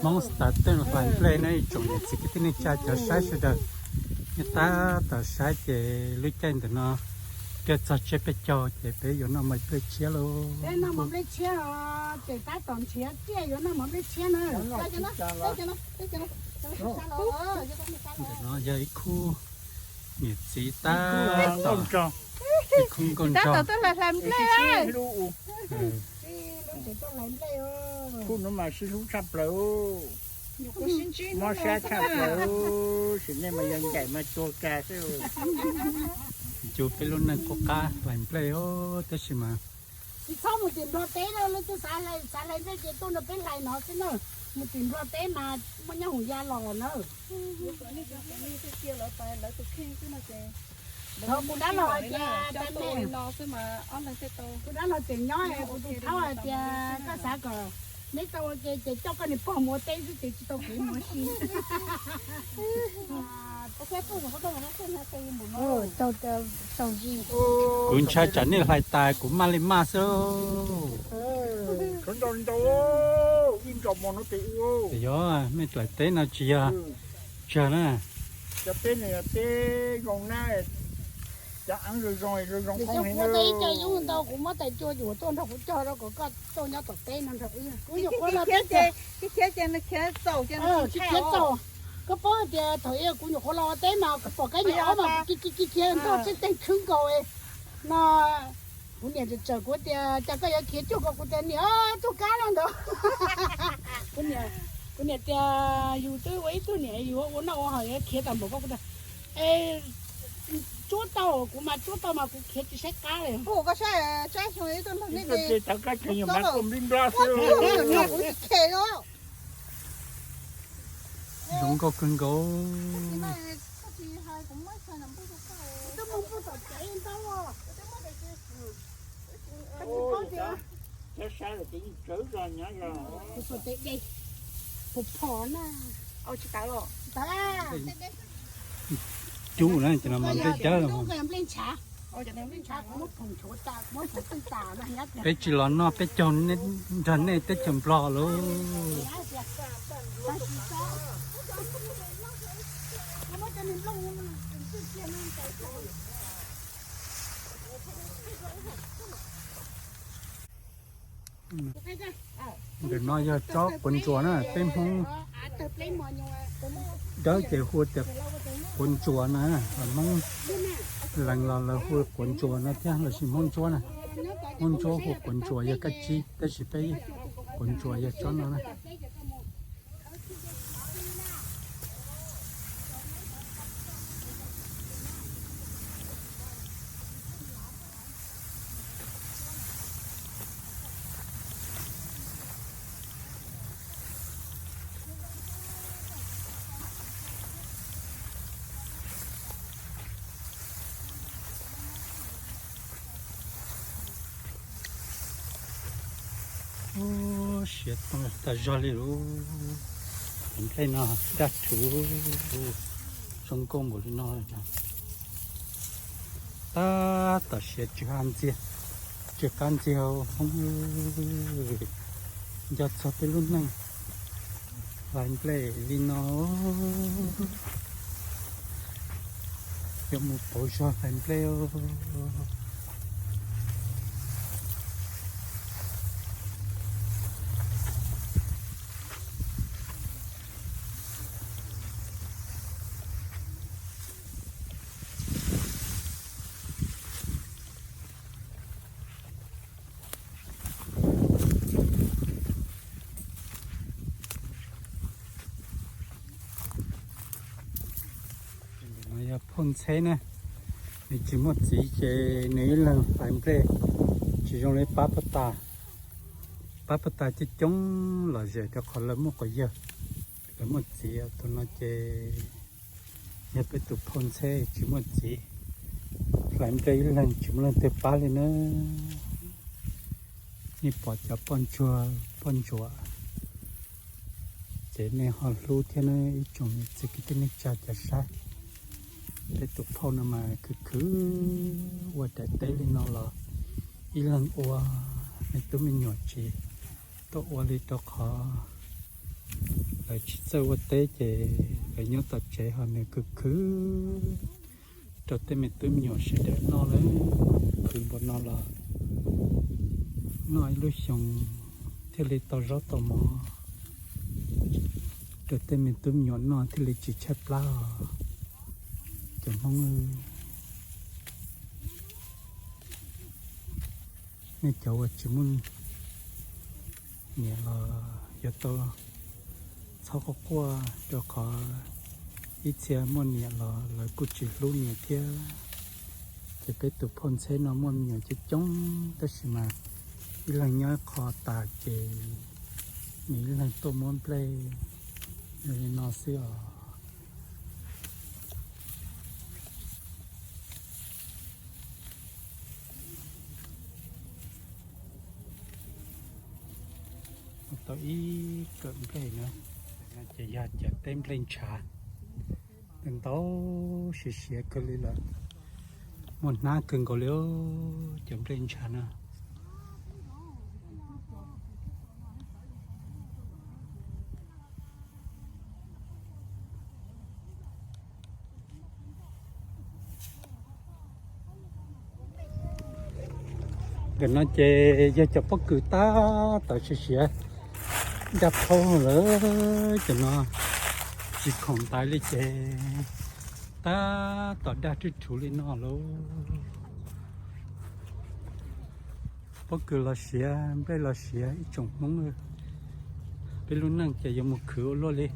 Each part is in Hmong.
Hmoob States hlais nplej no ib tsoom niam txiv kwv tij neej tsa cov saib sawv daws, nej tab tom saib ces lub caij ntawm no twb txog tsiab peb caug ces peb yuav noj mov nplej tshiab lauj. Peb noj mov nplej tshiab os, ces tab tom nrhiav tiaj yuav noj mov nplej tshiab na. Ntawm no yog ib khub niam txiv tab tom, ib khub nkauj nraug. Khub no mas sib hlub tshaj plaws, mob sab tshaj plaws, sim neej mas yog ncaim mas tuag kag xwb. Ncu peb lub neej qub qab hlais nplej os, tab sis mas tsis txhob mus tim Nplog teb na, leej twg xav hlais, xav hlais nplej ces tuaj nrog peb hlais no xwb na. Mus tim Nplog teb mas muaj nyob hauv ya los na. Thaum kuv dab laug hais tias, kuv dab laug tseem nyob, kuv tus thaub hais tias koj xav kom neb tau ua ke ces coj koj niam pog mus ua teb xwb ces tsis tau kev mus ua si. Kuv ntshai tsam nej hlais tas kuv maj li maj xwb. Yog mej hlais teb no tsis yog tsawg na. Kuv ib co yub ntau kuv muab tais cua yuav tuaj nrog kuv cog rau kom koj tuaj nyob tom teb no nrog wb. Kuv nyuam qhuav los teb, khiav txaus, koj paub tias thaum ub kuv nyuam qhuav los ua teb mas pom kab nyuam ob mas khiav khiav nrog tseeb teeg khwb nkaus no. Kuv niam tseem tsawm kuv tias cas koj yuav khiav cuag ko, kuv tias niam, tug kab no ntag. Kuv niam tias yus twb ua ib tug niam yus ua noj ua haus yuav khiav tau npaum ko, kuv tias es tsuab tau, kuv mas tsuab tau mas kuv khiav tsis saib qab li. Zoo nkauj kawg nkaus. Cub na, ces no mas nplej cawb. Peb tsis los noj peb caug nrog nej teb chaws Nplog lauj. Ntawm no yog tsob quav ntsuas na, peb Hmoob dawb ces hu tias quav ntsuas na, Hmoob Lees los lawv hu quav ntsuas no thiab, los sis Hmoob Ntsuab na. Hmoob Ntsuab hu quav ntsuas yog kab tsib, tab sis peb quav ntsuas yog tsob no na. Siav tooj tas zog li lauj. Cov nplej no daj rhuv, zoo nkauj npaum li no. Tab tom siav tsw qab ntxiag, tsw qab ntxiag Hmoob, nco txog peb lub neej hlais nplej li no. Yuav mus pauv zog hlais nplej. No yog phauj ntxheb na, nws tsis muaj txiv ces nws ib leeg hlais nplej tsis zoo li pab pab tas. Pab pab tas coob coob los zem rau qhov lawv muaj quas yawg, lawv muaj txiv. Tus no ces yog peb tus phauj ntxheb tsis muaj txiv, hlais nplej ib leeg tsis muaj leej twg pab li na. Nej pom cov poj ntsuag poj ntsuam Ces nej ho hlub thiab na ib tsoom niam txiv kwv tij neej tsa cov saib. Peb tus phauj no mas khwv khwv ua daim teb li no los ib leeg ua, me tub me nyuam tsis tuaj ua li rau qhov lawv tsis txawj ua teb ces lawv nyob tom tsev ho nws khwv khwv rau tej me tub me nyuam sawv daws noj lawm. Khwv npaum no los noj ib lub xyoo thiaj li tau zaub tau mov, rau tej me tub me nyuam noj thiaj li tsis tshaib plab os. Cov Hmoob, nej cov uas tsis muaj niam los yuav tau txhob quaj quaj, rau qhov ib txhia muaj niam los lawv kuj tsis hlub niam thiab. Ces peb tus phauj ntxheb no muaj me nyuam coob coob tab sis mas ib leeg nyob ib qho tas ces nws ib leeg tuaj muab nplej li no xwb os. Tau ib kawm nplej na, ces yog cov teb nplej ntshav, ntau siav siav kawg li lawm, muaj hnab kawg nkaus li cov nplej ntshav na. Ntawm no ces yog cov pob kws tab tom siav siav daj phaub lawm, cov no tsis khoom ntaiv li ces tab tom daj rwb rhuv li no lauj. Pob kws los siav, nplej los siav, ib tsoom Hmoob, peb lub neej ces yuav mus khwv ua luaj li.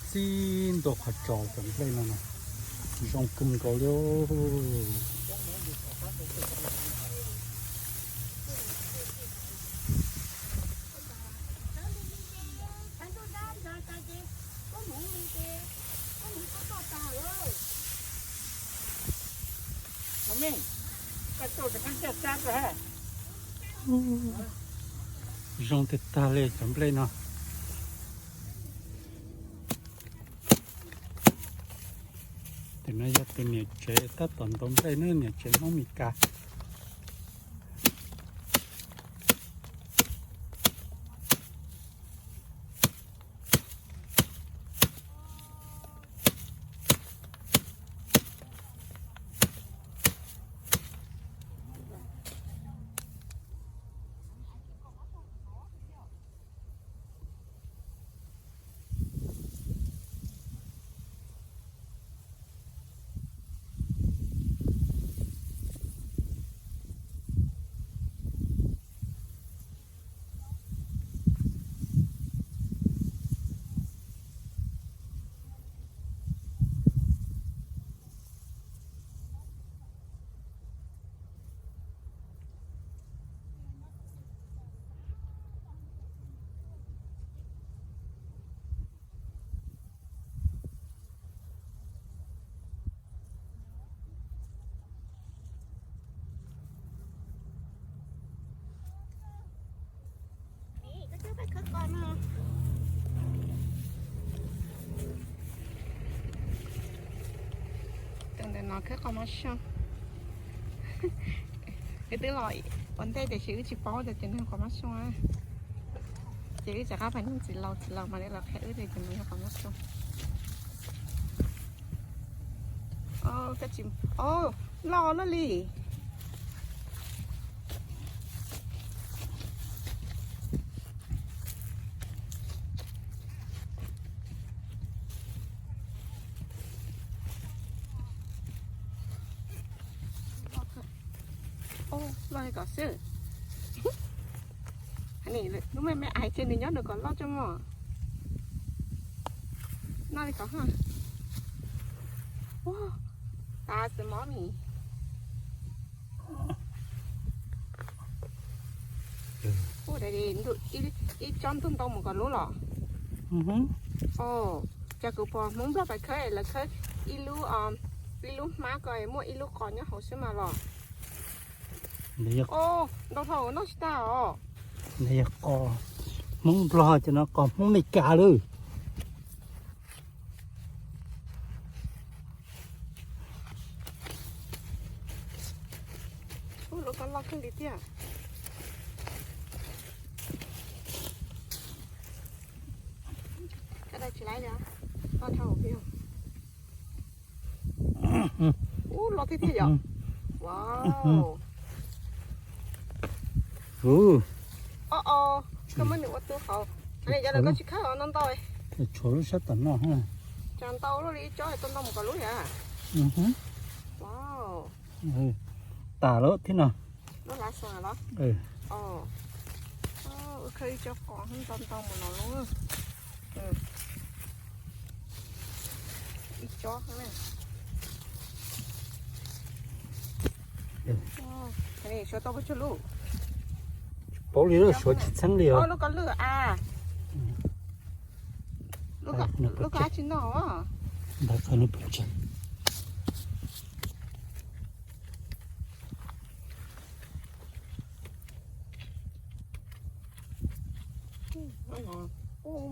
Txij ntua qhov tsos cov nplej no na, zoo kawg nkaus li. Zoo tiag tag li cov nplej no. Tus no yog tus niam tsev tab tom ntaus nplej na, niam tsev Hmoob Mes Kas. Tus ntawm no khawb qhov mab soo. Wb twb los ua ntej tiam sis wb tsis paub tias tus no yog qhov mab soo. Ces wb rov qab pais nug txiv laus, txiv laus mas li los qhia wb tias tus no yog qhov mab soo. Loj loj li. Loj li kom xwb. Lub me me ais ces nws nyob nws kom loj tso mog. Noj li kom ha. Ua, tas xwb mov mis. Ua, ib tsob ntub ntau mus kom lub los. Cas kuv pom Hmoob Nplog pais khawb, lawv khawb ib lub, ib lub hmab ko muaj ib lub qos nyob hauv xwb mas los. Ntau dhau noj tsis tag os. Yog qos Hmoob Nplog ces no qos Hmoob Meskas lawm. Lub ko loj kawg li thiab. Ka dai tsis laib li, loj dhau thiab. Ub, loj tiag tiag yom. Wow. Ob, ob, koj muab nws ua tu hauv. Yog li koj tsis khawb no ntau. Tshuav lub sab tom no. Cas ntau luaj li, ib tsob tau ntau mus kom lub yom. Wow. Tas lawm thiab no. Lub lav xas los? Wb khawb ib tsob qos ntau ntau mus no lub. Ib tsob. Suav tau pes tsawg lub? Tsis paub li, suav tsis txheeb li os. Lub ko lwj a. Lub ko tsis noj. Ntawd qhov no pes tsawg?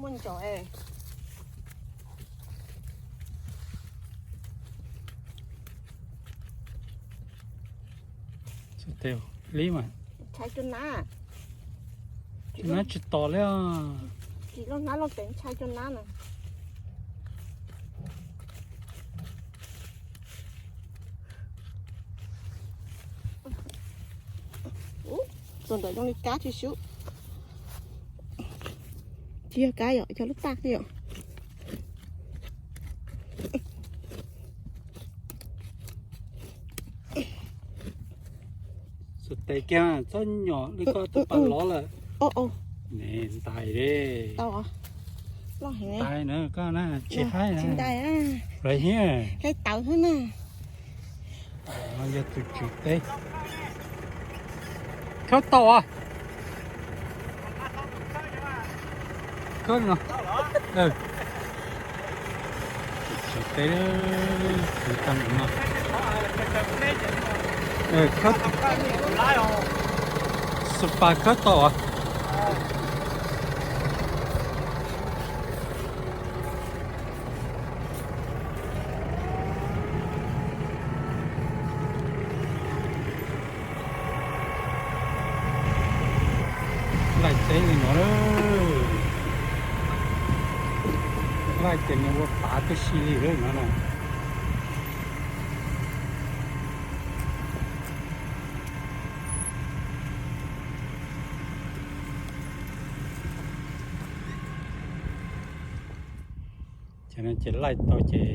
Muaj ntsaum es. Li mas ntshai cua nab. Cua nab tsis tos li. Tsis loj nab loj tes ntshai cua nab na. Tus ntawm zoo li kab tsis sub. Tsis yog kab yom, yog lub taj yom. Xus tes kiag txob nyom li koj tus pas lov lawm. Ne ntais li. Ntais na koj na, tsis haib na. Lawv hiab. Haib tawv xwb na. No yog tus tswv teb. Khawb tau as. Khawb no. Tus tswv teb, tswv tau no. Khawb, xus pas khawb tau as. Laij teb li no, laij ces nws ua pav tib si li no na. Ces no ces laij tau ces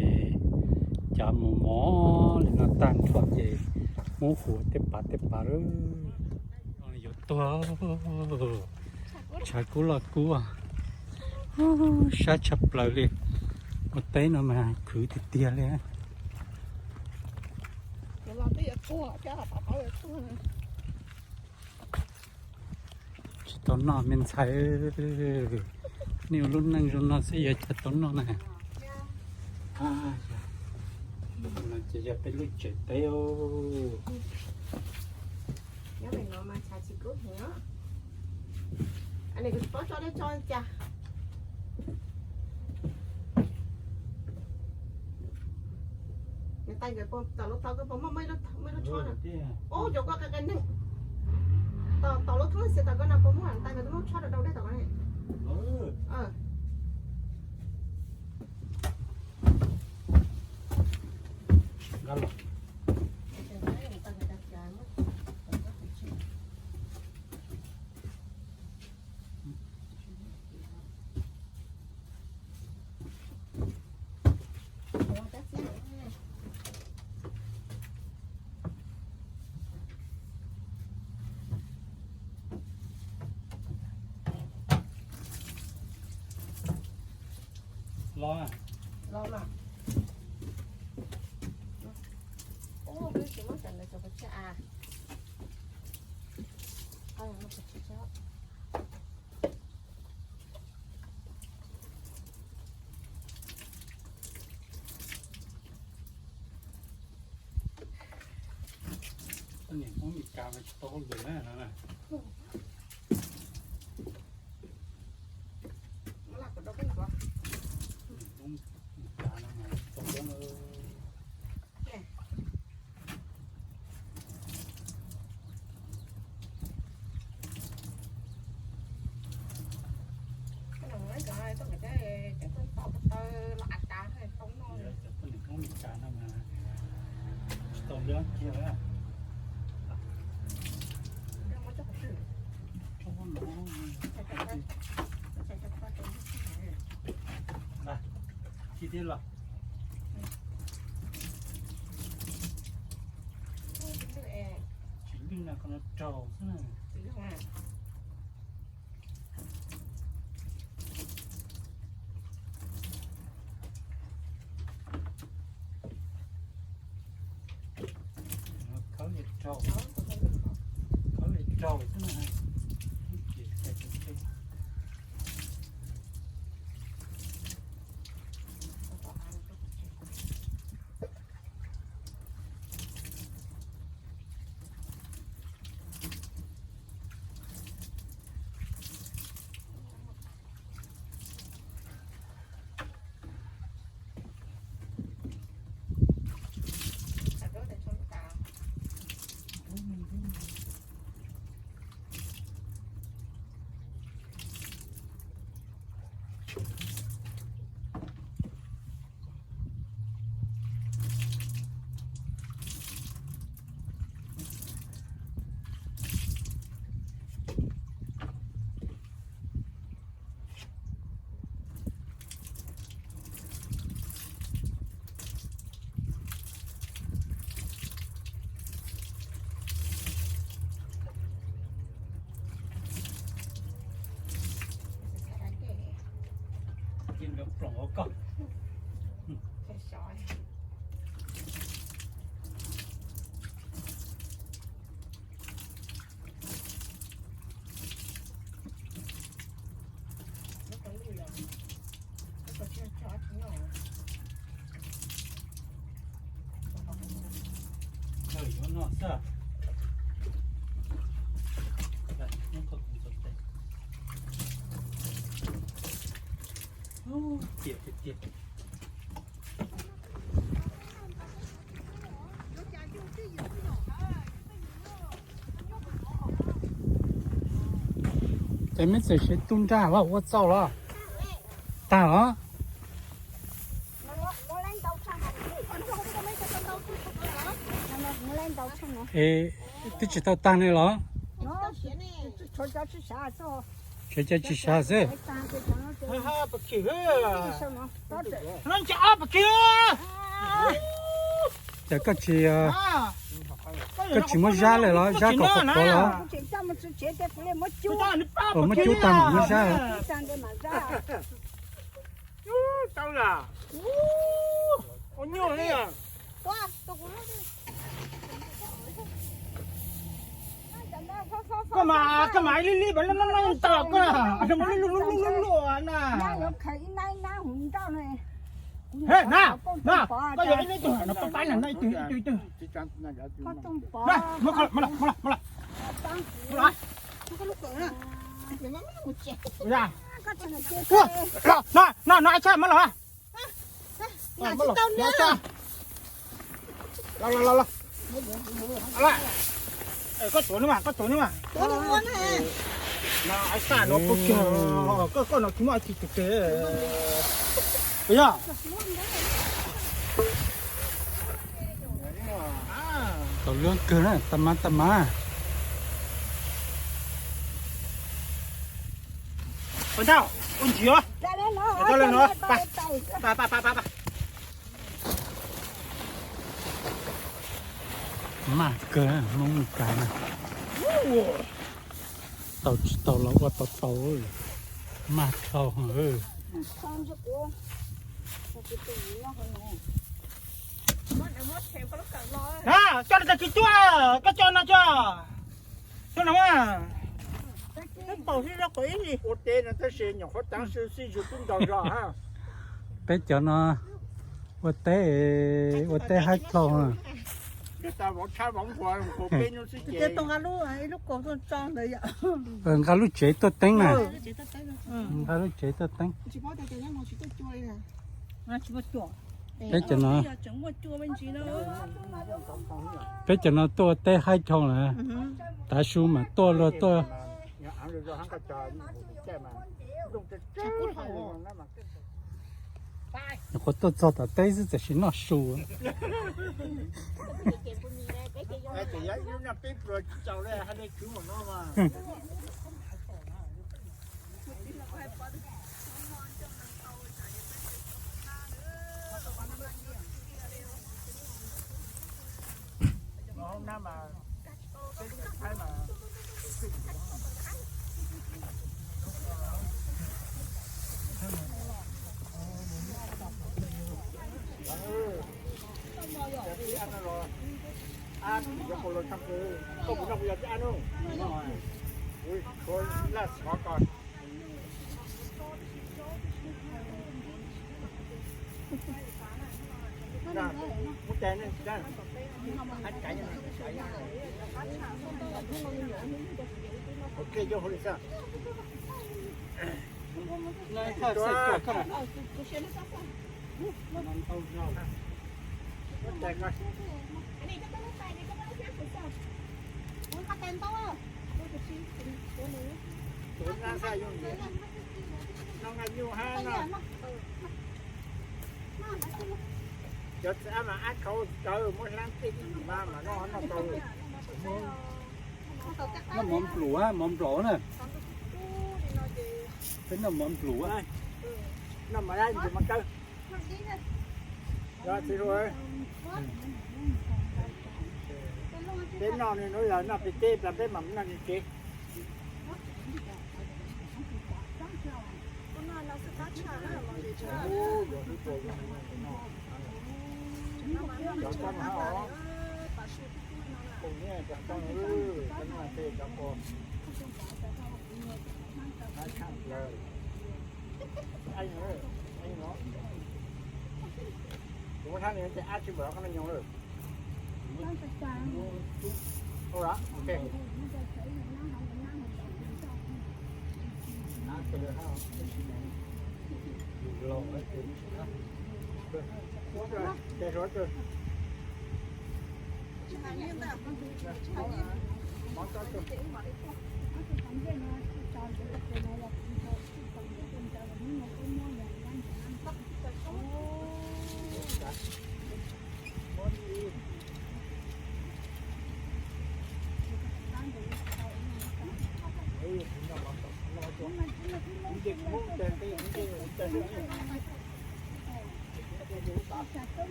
cav mus mov li no tag nrho ces muab hu tej pav tej pav lawm. Yuav tuag, tshav kub los kub, sab tshaj plaws li. Ua teb no mas khwv tiag tiag li. Tsis tau noj me ntxhais, nej ua lub neej zoo no xwb yuav cas tau noj na. No ces yog peb lub tsev teb. Tais nkawd puas, tom lub tau koj puas muaj muaj ib lub tshob na? Ub, cov koj qe qe neeg. Tom lub thoob xiav tom koj no puas muaj, tais nkawd twb muaj tshob rau dau dej tom koj ne. Los, los mas. Niam Hmoob Mes Kas mas tsis tau hauj lwm na no. Niam Hmoob Mes Kas no mas tsis tau hauj lwm. Cov poj niam Hmoob Mes Kas no mas tsis tau lwm kiag. Ci thiab los. Tsis lwj no, qhov no raug xwb na. Khawb li raug, khawb li raug xwb na. Yuav no xwb. Tiag tiag tiag. Ces meb txawm siv tu nrag los ua txaus los tag os. Es twb tsis tau tag ne los? Tshuav cov tsis sawv xwb. Ces koj tsis, koj tsis muab zab lawm los, zab kom qhuav qhuav los? Muab cub tag mam muab zab. Koj mas, koj mas ib lib lib mas loj loj ntaus koj na, lub lub lub lub na. He na, na, koj yog ib leeg tug no pab pab na, ib tug ib tug ib tug. Na, muab koj los, muab los, muab los. Los, no, no, no, tshaj muab los. Los, los, los, los. Koj tuav no mas, koj tuav no mas. No, ai xa no pub kiag, koj, koj no tsis muaj tsis tus ke. Yog. Tau lub kawg na, tag mas tag mas. Ua ntau, ua ntsis os. Tau lawm no, pa, pa, pa, pa. Maj kawg, Hmoob Mes Kas na. Tau tsis tau los ua tau tau, maj dhau. Na, coj no tag kis cuaj, koj coj no coj. Coj no mas. Ua teb no tab sis nyuam qhuav tav su xij zus twb ntaus zog ha. Peb cov no ua teb, ua teb haib dlhau. Nqa lub tsev tuaj teeb na. Nqa lub tsev tuaj teeb. Peb cov no, peb cov no tuaj ua teb haib dlhau na. Tav su mas tuaj luag tuaj. Nyuam qhuav tuaj txog tom teb xwb txawm sim noj su. Cov txiv ab mas ab khau tawv muab hlab tej ib mas mas noj noj tau. Noj mov nplum, mov nplaum na. Peb noj mov nplum. Peb noj no nws noj yog noj pem teb plas peb mam noj nws tsev. Kuv muab thab nws ces ab tsis npaum no koj nyoos lawm.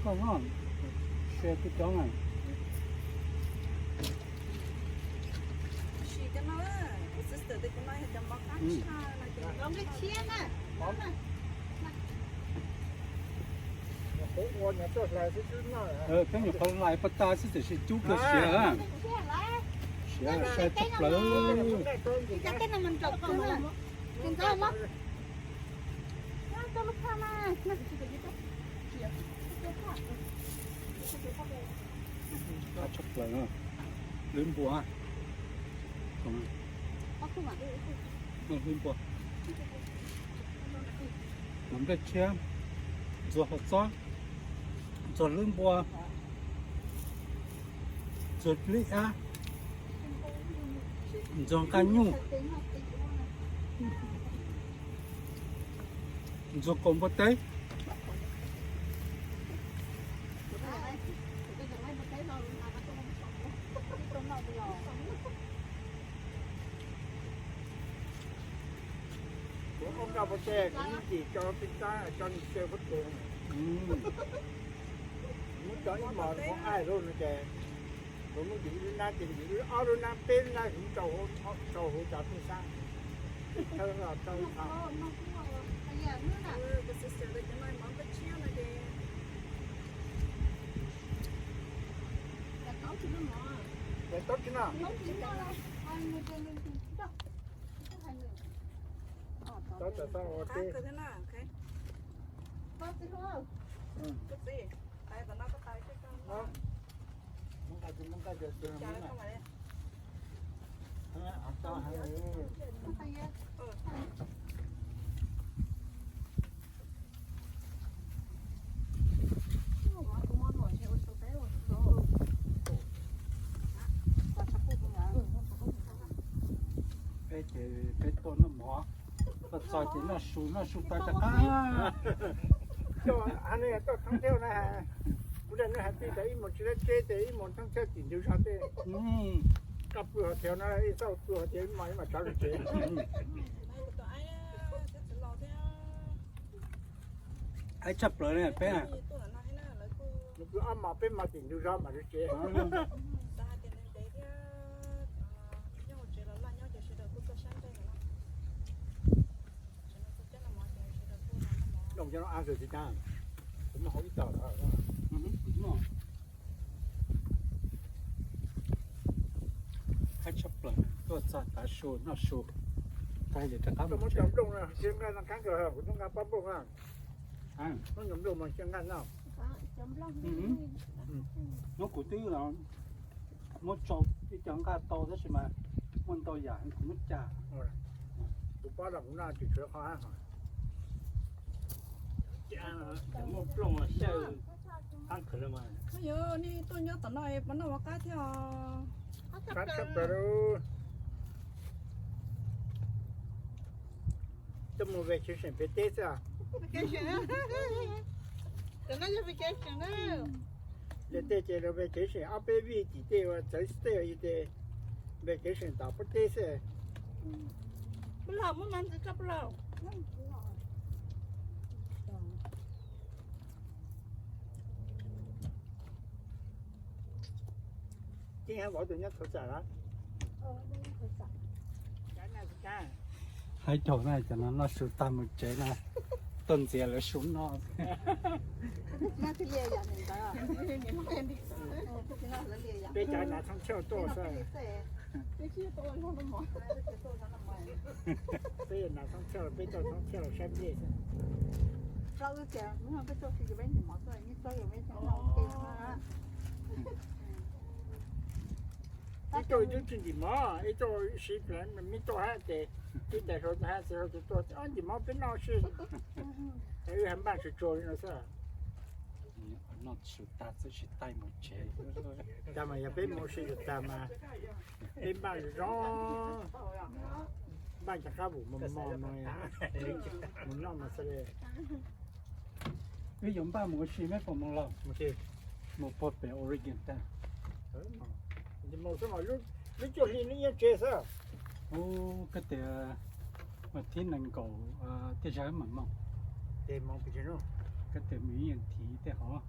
Koj noj, sia kuj coob na. Peb nyuam qhuav hlais paj tas xwb tiam sis cub kawg siav, siav sai tshaj plaws. Tshaj plaws, hlwb npua, hlwb npua, nplej tshiab, ntxuag hauv txob, ntxuag hlwb npua, ntxuag lib ab, ntxuag nqaj nyuj, ntxuag kaus npua teb. Kuv ua nkauj pov tseg, kuv yeej tsis tso peb tab, tso nws xyaw huab tus. Muab tso ib mos mus qaij lawm no ces, kuv muab ywm lub nab ces ywm ob lub nab peb lub nab kuv rau hauv cov pej xeem, thawb los rau ib qho. Ces taub tsis no, taub tsis tau ua teb. Peb ces peb tuaj noj mov, tuaj txog ces noj su, noj su tag rov qab. Tuaj thoob thiab na, kuv daim nej hais tij tas ib mus tsis dab tsi ces ib mus thoob thiab tim ntug zos tej. Koj pw hauv thiav no, ib txoj pw hauv thiav, ib mas ib mas tsav lug tsev. Aib tshaj plaws li peb. Nws pw ob mas peb mas tim ntug zos mas lug tsev. Noj cov no ab ntsis tsis tas, kuv muab hau ib tog lawm. Aib tshaj plaws, tuaj txog tav su noj su, tag ces rov qab mus tsev. Hnub kuv twb muab tsau ib co nqaij tau tab sis mas muaj ntau yam kuv muab cag. Kuv pab los kuv noj tsis tshuav qhov hab, muaj plooj xyaw qab kawg li mas. Yog nej tuaj nyob tom no es puas noj mov qab thiab os? Qab tshaj plaws. Tuaj mus vacation pem teb xwb. Tej tej ces lawv vacation ob peb vij tim tej uas txawv xwb tej yog ces vacation tom pem teb xwb. Ces vauv tus nyob thauv xam los? Hais caum na, cov no noj su tag mus tsev na, tuaj ntxias lawv su noj. Peb cov nas thoob chaw tuaj xwb. Peb nas thoob chaw, peb tuaj thoob chaw saib nplej xwb. Ib tug twb tsis ntim mov, ib tug siv pleev, me tug hab ces tib tais hluas hab txiv hluas tsis tuaj, ntim mov peb noj si. Wb hab npaj tsuag tsuag li no xwb. Noj su tag txawm tsis taij mus tsev. Cas mas yog peb mus ua si tag mas peb npaj zoo, npaj cov qab vum mos mos no mus noj mas xwb li. Wb yuav npaj mus ua si, meb puas mus los? Mus puag pem Oregon tag. Lub cuaj hli neb nyob tsev xwb. Ub, koj tias mas thib nees nkaum tej zag mam moog. Koj tias mus ib yam thiv tej hov.